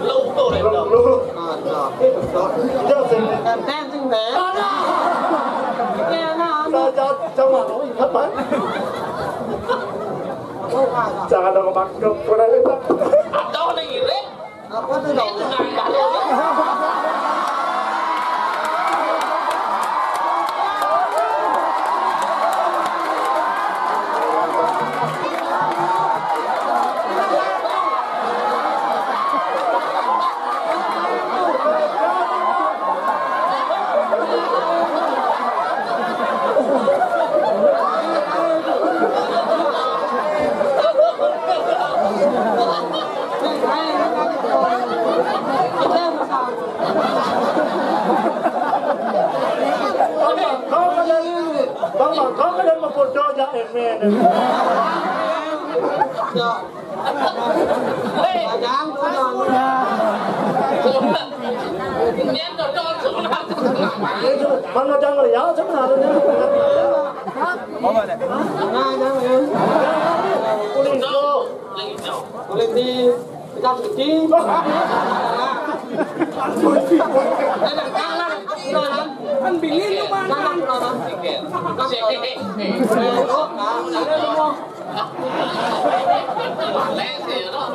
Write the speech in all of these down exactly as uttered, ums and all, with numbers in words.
Lu tuh, Lendo. Lu. Nah, nah. Itu, Dok. Itu sih. Kan dancing, deh. Ada. Iya, nah, nah. Saya jawab sama lo, ingat, Pak. Jangan dong, Pak. Kurang itu. Atau nih, Rik. Apa tuh, Dok? Itu nggak ada. Bang, Bang, kau kan mau foto aja, emen. Mana ada ngeliat sebenarnya. Kulit lo. Kulit di, kita sedih. Enak kalah. Kan bingin lu, Bang. Kalah, kalah. Sedih. Sedih. Sedih. Sedih.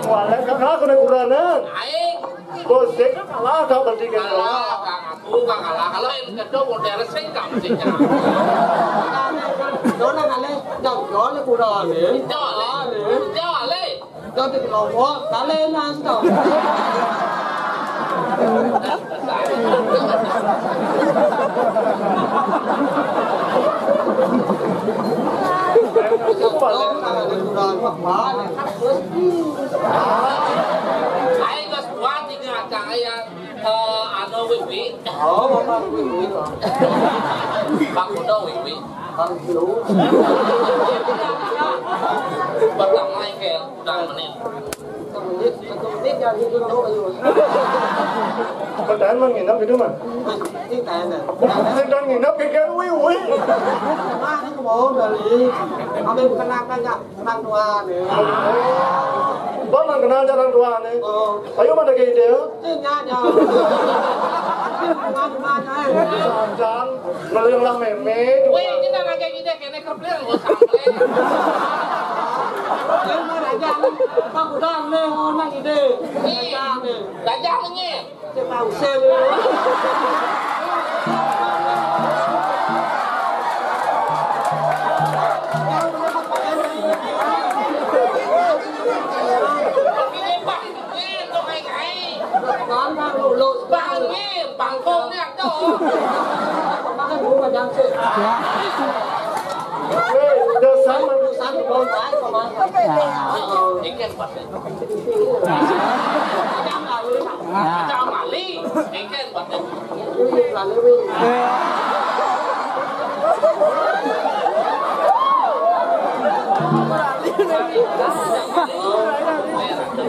Wah, lek kan aku nih kuranan. Aing. Bos, dia kan kalah, kau bertiga. Kalah, Kang. Aku nggak kalah. Kalau yang kedua model sing kamu sih, Kang. Dona kali, jauh, jauh nih kuranan. Jauh, Le. Jauh, Le. Jauh di kelompok, kalian nonton. Dona kali kuranan, apa? Bang Kuda wiwi. Bang Kuda. Pertama engkel, udah menit. Satu menit, satu menit, jangan gitu, dong, ayo. Padahal mah nginep gitu, mah. Ini kayaknya. Sedang nginep, kayak wiwi. Mana kemauan dari. Kami kenal kan, Kak? Orang tua nih. Bang, nang kenal orang tua nih. Oh. Ayo, mana kayak ide? Ini aja. Jangan, jangan, eh. Jangan, jangan. Kalau yang lah meme juga. Weh, kita nggak kayak gini, kayaknya keblinger, gua sampai. Yang mana aja, Bang, udah, nih, orang ide. Nih. Gajah, nih. Gajah, nih.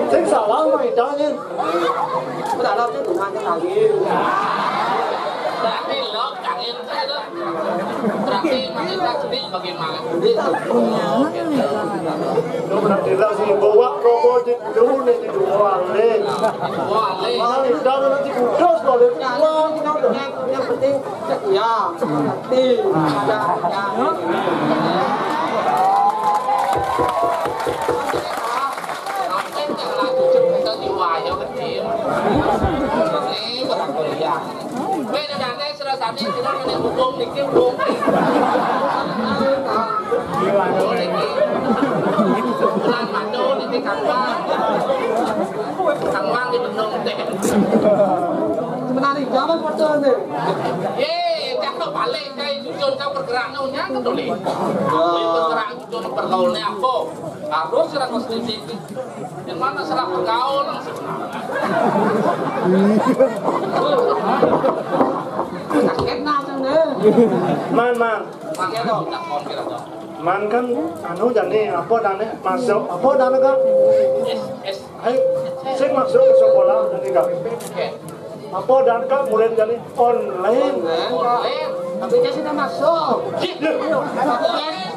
Sing salah mah idahnya. Udah lah, itu bukan lagi. Berarti lo kangen saya lo. Berarti maksudnya sedih bagaimana? Sedih. Lu pernah bilang sih, bawa rokok di dulu nih, di dua nih. Wah, nih. Wah, ini udah nanti kudos balik. Wah, yang penting setia, mengerti. Ada, ada. Sampai nggak lanjut cerita di wayang kecil. Ini orang kuliah. Weh, ada, ada, salah satu kita menang hubung, niki hubung. Bulan madu, niki kapan? Kapan di Bendung teh? Sebenarnya, jangan percaya nih. Ye, cakep balik, kayak jujur, cakep bergerak, nanya ke tulis. Bergerak, jujur, bergaulnya apa? Harus serang konstitusi. Yang mana salah pergaulan sebenarnya? Sakit nah, Cang, deh. Man, man. Man, ya, dong, tak mau kira, dong. Man kan, anu, jadi apa dane masuk, apa dane, Kak? S, S. Hai, sing masuk ke sekolah tadi, Kak. Oke. Apa dan, Kak, murid jadi online? Online, Kak. Tapi dia sudah masuk. Iya.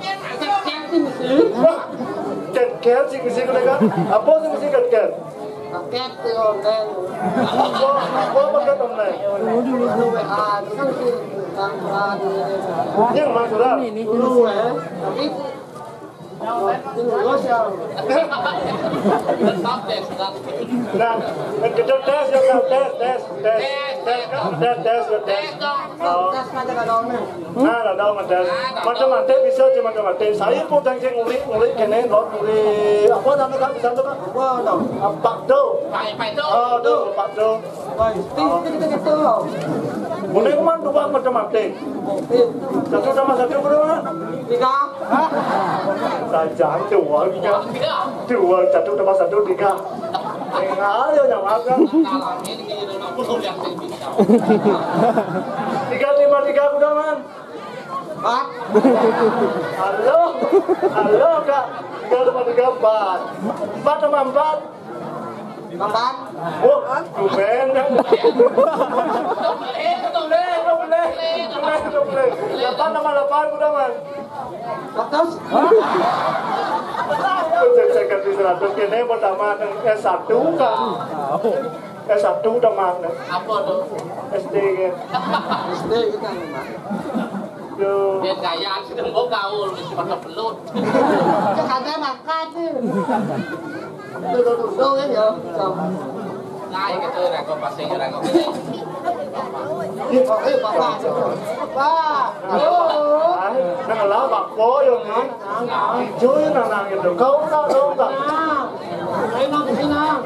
Chat-chat sih mesti. Wah, chat-chat sih mesti, Kak. Apa sih mesti chat-chat? Paket tuh online. Apa, apa paket online? Anu, W A, itu kan si Bang Fran, gitu. Yang Mas Surat. Dulu, ya. Tapi, oh, itu lulus, ya. Tetap deh, tetap. Nah, kita tes, ya, tes, tes, tes, tes, tes, tes, ya, tes. Tes dong. Oh. Tes aja, Kak, dong, nih. Nah, lah, dong, tes. Matematik bisa aja matematik. Saya pun tadi ngulik, ngulik kene, lo ngulik apa namanya, Kak, bisa tuh, Kak? Apa tuh? Apa tuh? Baik, baik tuh. Oh, tuh, apa tuh? Baik, ting, ting, ting, ting, tuh. Boleh, Kak, dua matematik. Satu tambah satu berapa? Tiga. Saja, dua, tiga. Dua, satu tambah satu, tiga. Tinggal, ya, nyamakan. Tiga lima tiga, udah, Man. Empat. Halo. Halo, Kak. Tiga lima tiga, empat. Empat sama empat. Empat. Oh, tumben. Tumben, tumben, tumben. Tumben, tumben. Delapan sama delapan, udah, Man. Seratus. Cek, cek, ganti seratus. Ini pertama, S satu, Kak. S satu udah mana? Apa tuh? S D kan. S D kita, Pak. Yo. Dia gaya, sudah mau gaul, masih pada belut. Ada makan nih. Tuh, tuh, tuh, tuh, ya, ya. Nah, itu rego pasti rego. Oh, eh, Bapak. Pak. Halo. Nah, lah, Pak Boy, yang ini. Hijau ya, nah, nah, gitu. Kau tak, kau tak. Nah, ayo, nah, di sini, nah.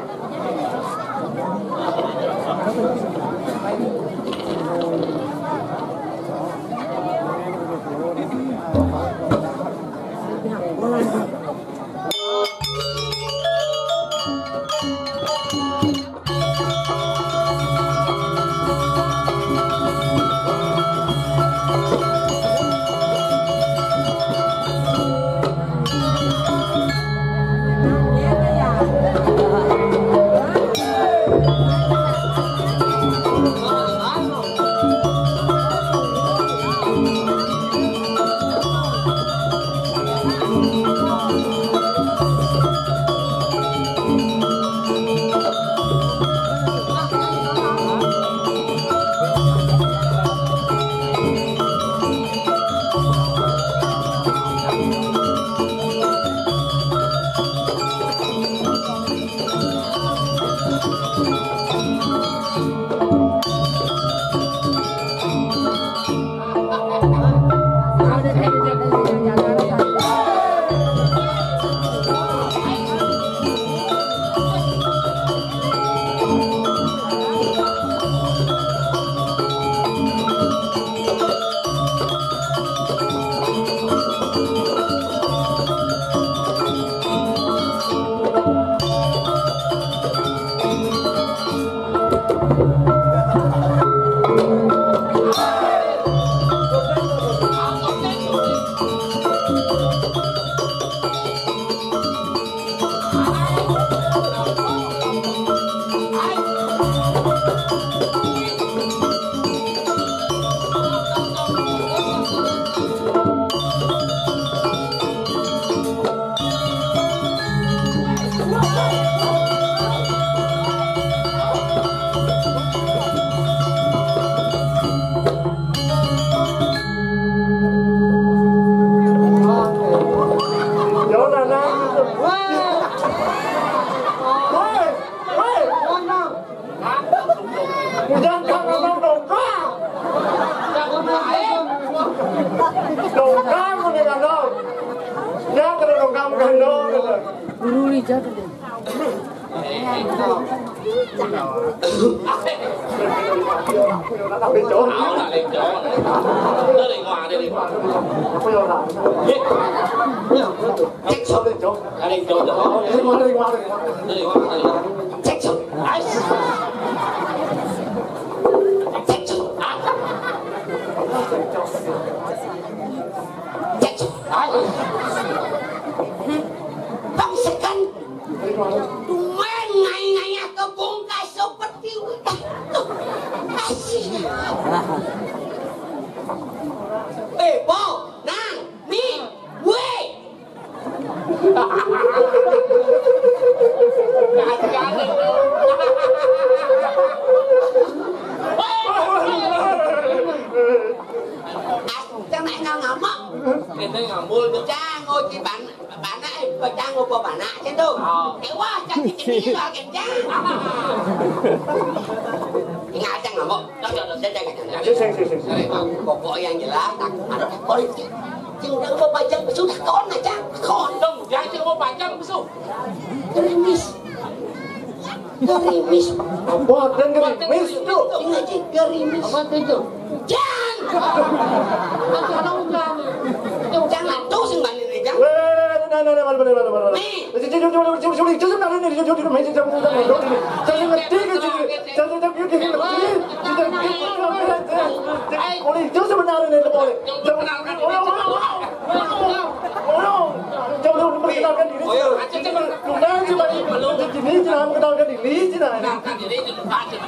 Jangan ngomong dongkang. Dongkang udah ngomong. Ya, kalau dongkang bukan dong. Guru Rijal tadi. Cek soal itu. Cek soal. Cek soal. Cek soal. Bang sekan. Tumen ngai-ngayah kebongkar seperti udah. Tuh. Asik. Eh, Bo, Nang, Mi, gue. Jangan ngamuk. Kita ngambul tuh. Jangan ngoceh ban-, bana, eh, jangan ngopo bana, cen tuh. Oh. Eh, wah, jangan sini soal kencang. Ingat aja ngambul. Jangan, jangan, jangan, jangan. Sing, sing, sing, sing. Pokok yang jelas, tak ada politik. Sing udah mau pajang pesu, takon aja. Takon. Dong, jangan sing mau pajang pesu. Gerimis. Gerimis. Apa ada gerimis tuh? Ini aja gerimis. Apa itu? Hujan. Masih ada hujan. Itu hujan langsung sing banding aja. Weh, nah, nah, nah, nah, nah, nah, nah, nah. Nih.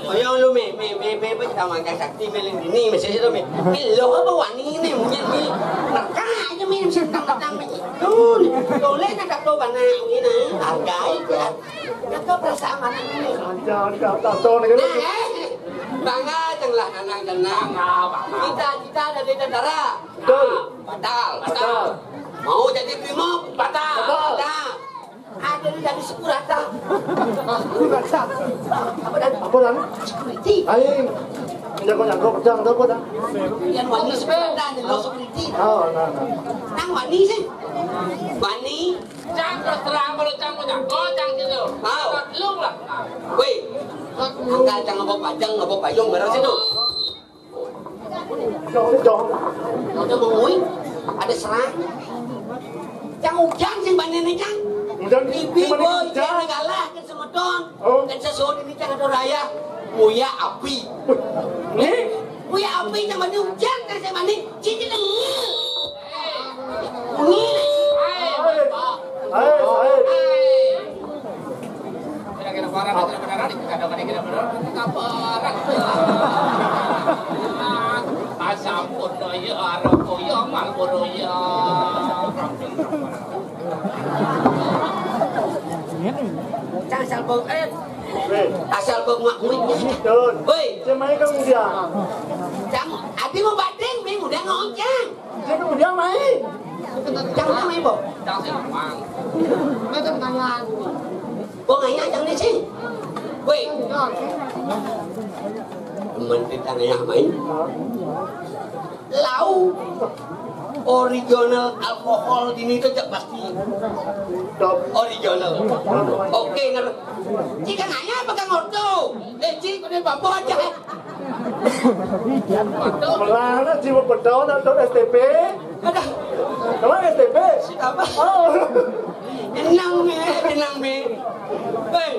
Ayo, lu, mi, mi, mi, mi, mi, sama kayak sakti, mi, ini, mi, sih, mi. Mi, lo apa wani ini, mungkin, mi. Mereka aja, mi, bisa datang, datang, mi. Tuh, boleh nak kau bana, ini, hargai, ya. Nak kau perasaan mana ini? Jangan kau tahu, tahu, nih. Nah, eh, bangga, janganlah, tenang, tenang. Kita, kita ada di tentara. Betul. Batal. Batal. Mau jadi brimob? Batal. Batal. Batal. Ada di dari Sekurata. Sekurata. Apa dan? Apa dan? Security. Ayo. Jago-jago, kerja, kerja, apa dah? Yang wani Sekurata, yang lo security. Oh, nah, nah. Nang wani sih. Wani. Cang, terus terang, kalau Cang mau jago, Cang situ. Mau. Lu lah. Woi. Angkat Cang, apa pajang, apa payung, barang situ. Dong, dong. Ada mengui, ada serang. Yang hujan sing bandene, Cang. Hujan, bibi, sing bandene boy, hujan. Dia galah, kan semeton. Oh. Kan sesuatu ini, Cang, ada raya. Muya api. Nih? Muya api, Cang, bandene hujan, kan saya bandene. Cici deng. Bunyi. Hai, hai. Kira-kira barang, kira-kira barang, kira-kira barang, kira-kira barang. Asam pun ya, arok ya, mal pun ya. Cang asal bau, eh. Asal bau ngakui. Don. Woi. Cemai kamu dia. Cang, ati mau batin, mi udah ngoncang. Dia mau dia mai. Cang udah mai, Bo. Cang sih, Mang. Ada pertanyaan. Bo ngaya Cang ni sih. Woi. Menteri tanah yang mai. Lau. Original alkohol di ini tuh cak pasti. Top. Original. Oke, ngerti. Jika ngaya apa kang orto? Eh, cik, udah bapak aja. Melana jiwa betul atau S T P? Ada. Kalau S T P? Apa? Oh. Tenang, Mi. Tenang, Mi. Hei.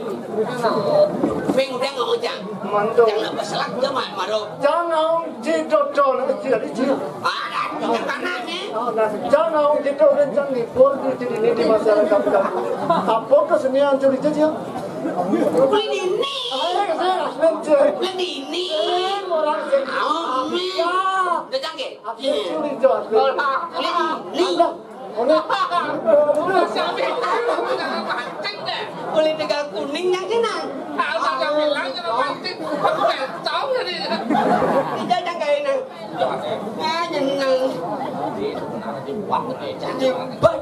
Mi, udah nggak hujan. Mantap. Jangan berselak, dia mah, maro. Jangan, jidot, don, tidak dijil. Ada, jangan panas, Mi. Oh, nah, jangan, jidot, dan jangan libur di, di, di, di masyarakat kita. Apa kesenian curi jajan? Beli ini. Ayo, saya, nanti. Beli ini. Eh, orang sih. Oh, Mi. Ya. Udah canggih. Aku curi, Jon. Beli ini. Ada. Udah. Udah, siapa yang tahu? Jangan pancing deh. Boleh tegal kuning yang kena. Kalau nggak bilang, jangan pancing. Aku nggak tahu tadi. Tidak ada kayak ini. Ah, nyeneng. Jadi, buat.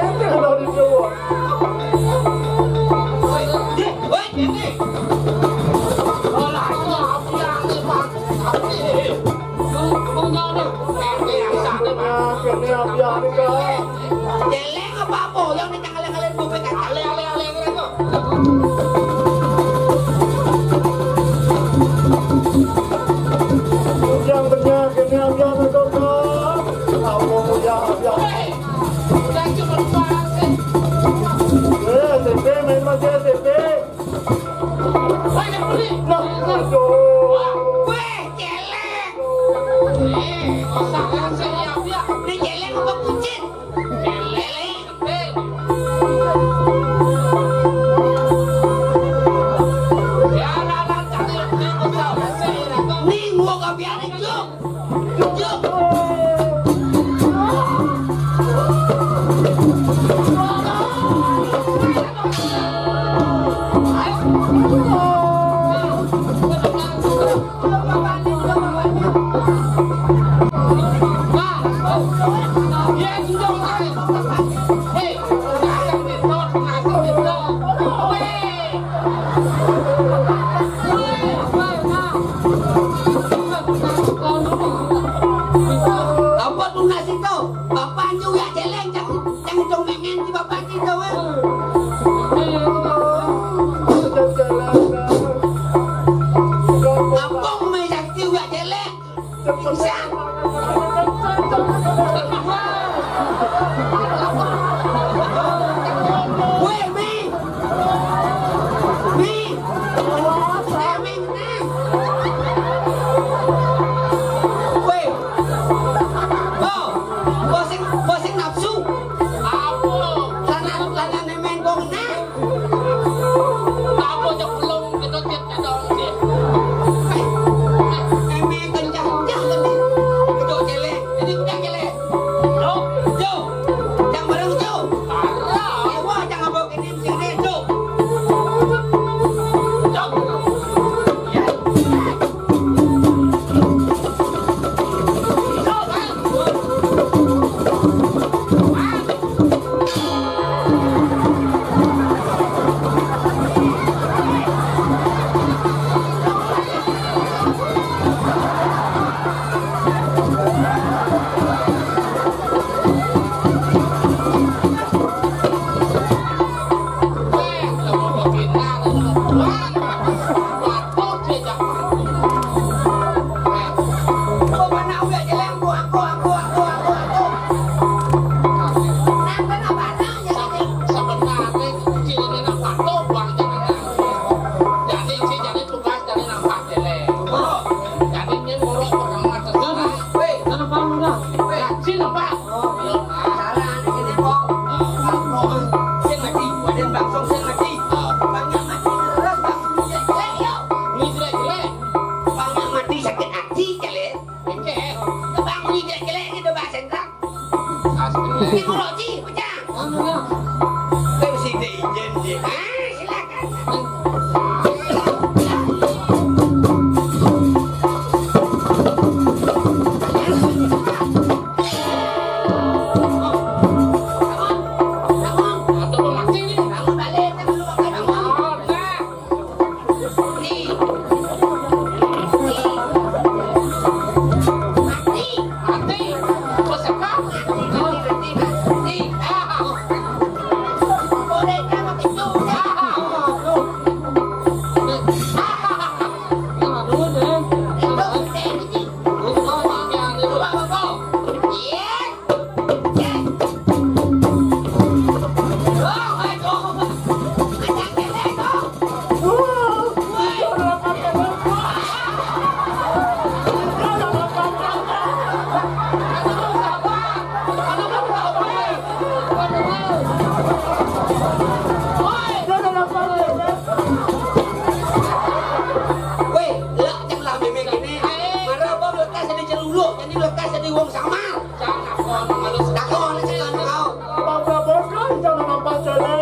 Ini ada di luar. Woi, ini. Ora, ora, api-api, Pak. Api. Lu, lu nyari. Ini yang sana, Pak. Ini api-api, Pak. Jelek apa apa? Yang ini jangan kalian-kalian gue pegang. Ale, ale, ale, ale, ale. Yang benar, ini api-api, Pak. Apa yang Pengen si bapak kita, weh. Ampun, main sakti, udah jelek. Pingsan. Weh, Mi. Mi. Eh, Mi, tenang. Weh. Oh, pusing, pusing nafsu. Apa? Lana, lana nemen kok nah. Apa cok belum kita tiap cadang sih? Eh, eh, emen kencang, kencang tadi. Itu cele, ini udah cele. Yo, yo, yang bareng yo. Parah. Ewa, jangan bawa ke sini, sini, yo. Yo. Ini kalau Ji, pecah. Anu lah. Terus ide ijen, Ji. Ah, silakan. Atau mau mati nih? Bangun balik, kita belum makan. Bangun. Weh, lah, jangan lah meme gini. Marah apa lekas jadi celuluk, jadi lekas jadi wong samar. Jangan, aku ngomong halus. Takon, jangan kau. Abang Prabowo kan jangan nampak jelek.